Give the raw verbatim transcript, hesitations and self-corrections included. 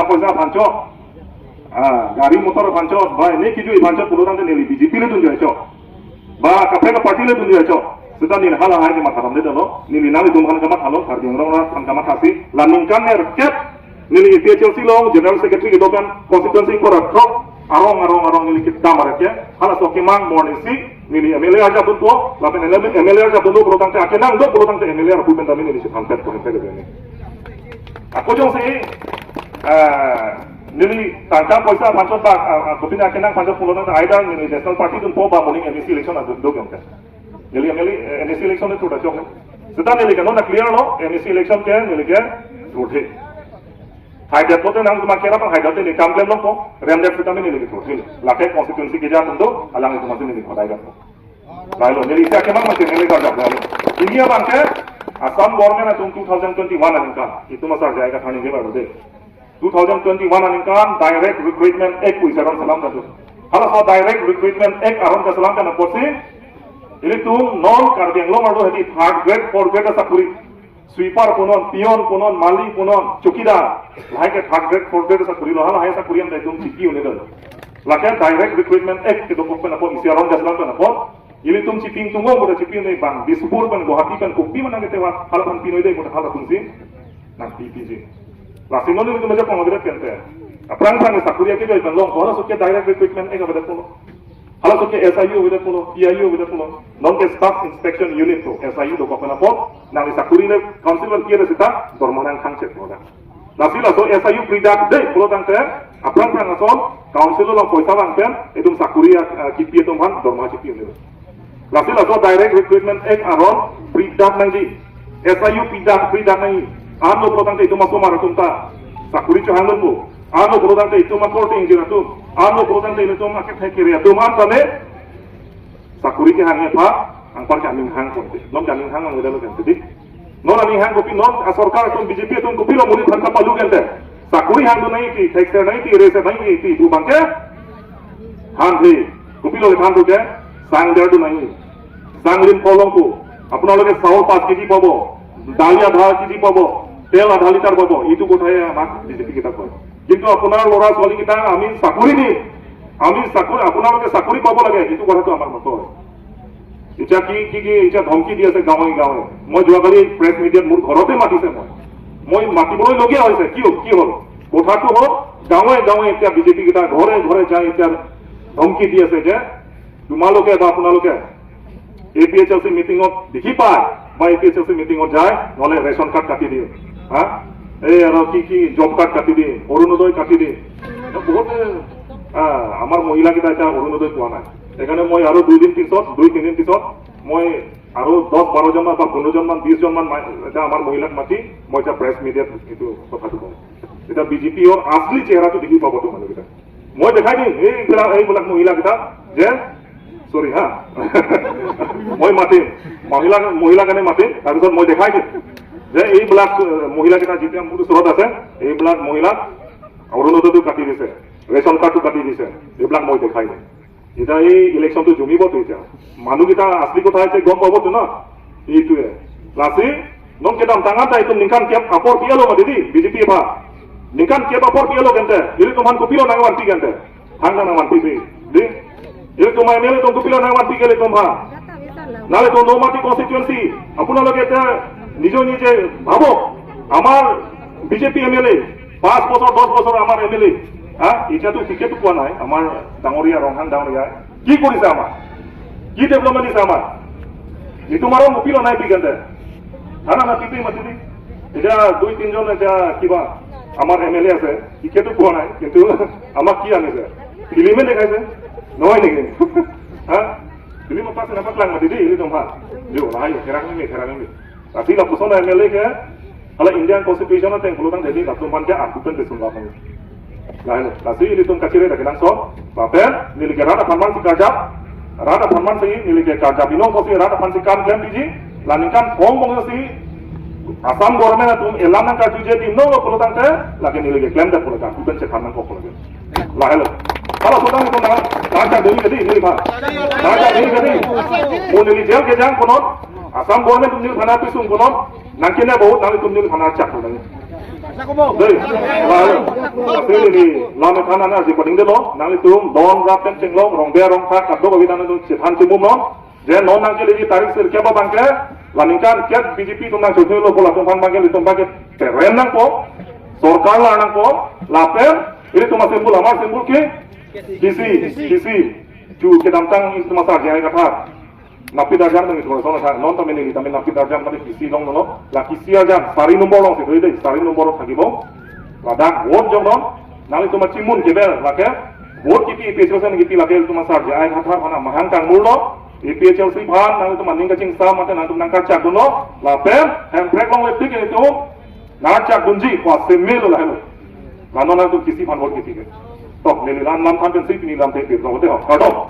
Poisa aphan chot, ah, gari motor aphan chot, ba ne kejui aphan chot pulo tangte neli B J P le dunjoi chot, ba kaprek aparty le dunjoi chot. Seta neli hala hai ke matha damde dolo, neli nanglitum aphan kamathalo, Karbi Anglong arat aphan kamathasi, la ningkan nerkep neli A P H L C along General Secretary kedo pen constituency ingkoi ra throk arong arong arong neli kedam arke, halaso akemang morning si neli M L A arjap dunpo, lapen M L A arjap dunpo pulo tangte akenang do pulo tangte M L A arpu pen tame neli chethan pet ko hente ke ni. Ako jongsi, eh, neli tangka poisa aphan chot ba, ah, ah, kopine akenang aphan chot pulo tangte either neli National Party dunpo ba moning M A C election adun do kente. Neli M L A, eh, M A C election le thurda chok. Seta neli ke non clear lo, M A C election ke neli ke thurthe. Haidet lote nangtum akhera pang haidet te neli kam klem longpo, remdet seta neli ke thurthe. Lake constituency keja atum do, alanglitum aphansi neli khodai dak. Lahelo, neli isi akemang masi neli karjap lahelo. Pini abang ke, Assam government atum two thousand twenty-one aningkan, itum asar jai kathaning ke baru de. Two thousand twenty-one aningkan Direct Recruitment Act pu isi aron selam kado. Halaso Direct Recruitment Act aron keselam pen apotsi, ilitum non Karbi Anglong arlo hadi third grade, fourth grade asakuri, sweeper punon, peon punon, mali punon, chowkidar, lahai ke third grade, fourth grade asakuri lo, halahai asakuri anta itum chipi un-e dolo. Lake Direct Recruitment Act kedokok pen apot, isi aron keselam pen apot, ilitum chipi ingtung ong, boda chipi un-e bang Dispur pen, Guwahati pen, kopi mana ketewa, hala aphan pinoi de, boda hala atumsi nangpi piji. Lasi non ilitum aja pangaberet kente. Aphrang aphrang sakuri akejoi pen long, halaso ke Direct Recruitment Act avedet pulo. Halaso ke S I U avedet pulo, P I U avedet pulo. Non ke Staff Inspection Unit to, S I U dokok pen apot, nangli sakuri le council pen pi-et seta, dorma nangthang chek pulo da. Lasi laso S I U pri dak de pulo tangte, aphrang aphrang ason, council along poisa vang pen, itum sakuri, ah, kipi atum aphan dorma chipi un-e. Lasi laso Direct Recruitment Act aron pri dak nangji. S I U pri dak, pri dak nangji. Anlo pulo tangte itum asomar atum ta sakuri chohang dunpo. Anlo pulo tangte itum akorte ingjir atum. Anlo pulo tangte itum akethek kere atum an tame sakuri kehang aphan anpar ke aning hang ponte. Non ke aning hang ang udah lo kan tadi. Non aning hang kopi non asorkar atum B J P atum kopilo monit aphan kapalu kente. Sakuri hang do nangji, thekser nangji, reser nangji, ipu abang ke. Hanthe, kopilo le than do ke, sang der do nangji. Sang lim polong ko. Apuna loke saul pas kg pabo, dali adha kg pabo, tel adha liter pabo, itu kotha ya mak B J P kita ko. Kintu apunar lora suali kita, ami sakuri di, ami sakuri, apuna loke sakuri pabo lage, itu kotha tu amar motor. Icha ki, ki, ki, icha dhomki di ase gawe, gawe. Moi joa kali press meet-ot, মোৰ ঘৰতে মাতিছে মই। মই মাতিবলগীয়া হৈছে। কি হ'ল? কি হ'ল? কথাটো হ'ল, গাঁৱে গাঁৱে এতিয়া B J P কেইটা ঘৰে ঘৰে যাই এতিয়া ধমকি দি আছে যে তোমালোকে বা আপোনালোকে A P H L C meeting-ত দেখি পায় বা A P H L C meeting-ত যায়, নহ'লে ration card কাটি দিয়ে। হা? এই আৰু কি কি job card কাটি দিয়ে, অৰুণোদয় কাটি দিয়ে। বহুতে, আহ, আমাৰ মহিলাকেইটা এতিয়া অৰুণোদয় পোৱা নাই। সেইকাৰণে মই আৰু দুই দিন পিছত, দুই তিনিদিন পিছত মই আৰু দহ বাৰজন মান বা পোন্ধৰজন মান, বিশজন মান মা-, এতিয়া আমাৰ মহিলাক মাতি মই এতিয়া press meet-ত এইটো কথাটো কওঁ। এতিয়া B J P-ৰ আচলি চেহেৰাটো দেখি পাব তোমালোকে। মই দেখাই দিম এইবিলাক, এইবিলাক মহিলাকেইটা যে, চৰি হা, মই মাতিম, মহিলা, মহিলাক আনি মাতিম, তাৰপিছত মই দেখাই দিম যে এইবিলাক, আহ, মহিলাকেইটা যেতিয়া মোৰ ওচৰত আছে, এইবিলাক মহিলাক অৰুণোদয়টো কাটি দিছে, ration card-টো কাটি দিছে, এইবিলাক মই দেখাই দিম। এতিয়া এই election-টো জমিবতো এতিয়া। মানুহকেইটা আচলি কথা হৈছে গম পাবতো ন? এইটোৱে। Lasi, non kedamtang anta itum ningkan kep apor pi-etlo mati di, B J P aphan. Ningkan kep apor pi-etlo kente, ilitum aphan kopilo nangvanpi kente. Hang nangvanpi pi, di. Ilitum M L A atum kopilo nangvanpi ke ilitum aphan. Nale to Nomati constituency, আপোনালোকে এতিয়া নিজে নিজে ভাবক, আমাৰ B J P M L A পাঁচ বছৰ, দহ বছৰ আমাৰ M L A, হা, এতিয়াতো টিকেটো পোৱা নাই আমাৰ ডাঙৰীয়া, ৰংহাং ডাঙৰীয়া। কি কৰিছে আমাৰ? কি development দিছে আমাৰ? এইটো মাৰো মপিলো নাই পিকেণ্টে। হা, না, না, পিপি মাতি দি। এতিয়া দুই তিনিজন এতিয়া কিবা আমাৰ M L A আছে, টিকেটো পোৱা নাই, কিন্তু আমাক কি আনিছে? ফিল্মে দেখাইছে, নহয় নেকি? হা? Film apa sih, apa kelang mati di, ini dong, Pak? Yo, lah, yo, kerang ini, kerang ini. Tapi lapuson M L A ke, kalau Indian Constitution ateng pulo tangte di, latum aphan ke argument disunggah pun. Lah, ini, lasi ilitum kachere dak nangso, lapen, neli ke rat aphan si karjap, rat aphan si, neli ke karjap inong kosi rat aphan si kam klem piji, la ningkan kong bong si, Assam government atum elam nangkarjuje di nong pulo tangte, lake neli ke klem dak pulo tang, argument chethan nangkok pulo tang. Lahelo. Kalau sodang itu nang, raja demi jadi ini, Pak. Raja demi jadi. Mo neli jail kejang konon, Assam government atum neliphan api sung konon, nangkene bahut nanglitum neliphan chak konon. Dei, lalu, aphi neli lam than ana si pading delo, nanglitum don rap pen chenglok, rong be rong thak kadok avi nangtum chethan chimum non. Je non nangkele tarik sirkep abangke, la ningkan ke B J P atum nangchothulo pu latum aphan abangke ilitum abangke terem nangpo, sorkar la nangpo, lapen ilitum a-symbol, amar symbol ke kisi, kisi, ju kedamtang ilitum asar J I Kathar. Napit arjan tame ithor sona tha, non tame neli tame napit arjan tame kisi longlo, la kisi arjan, sari nombor longsi dei, sari nombor thakibo. Ladak vote jongnon, nanglitum achimun keber, lake vote kipi, A P H L C aphan kipi, lake ilitum asar J I Kathar aphan amahang kangmurlo, A P H L C aphan nanglitum aning kachingsam mate nangtum nangkachak dunlo, lapen hemprek longle tik ilitum nangchak dunji, ko aseme lo lahelo. La non nangtum kisi aphan vote kipi ke. To, neli lam lam than pensi pini lam te pir, to, te ho, kardom.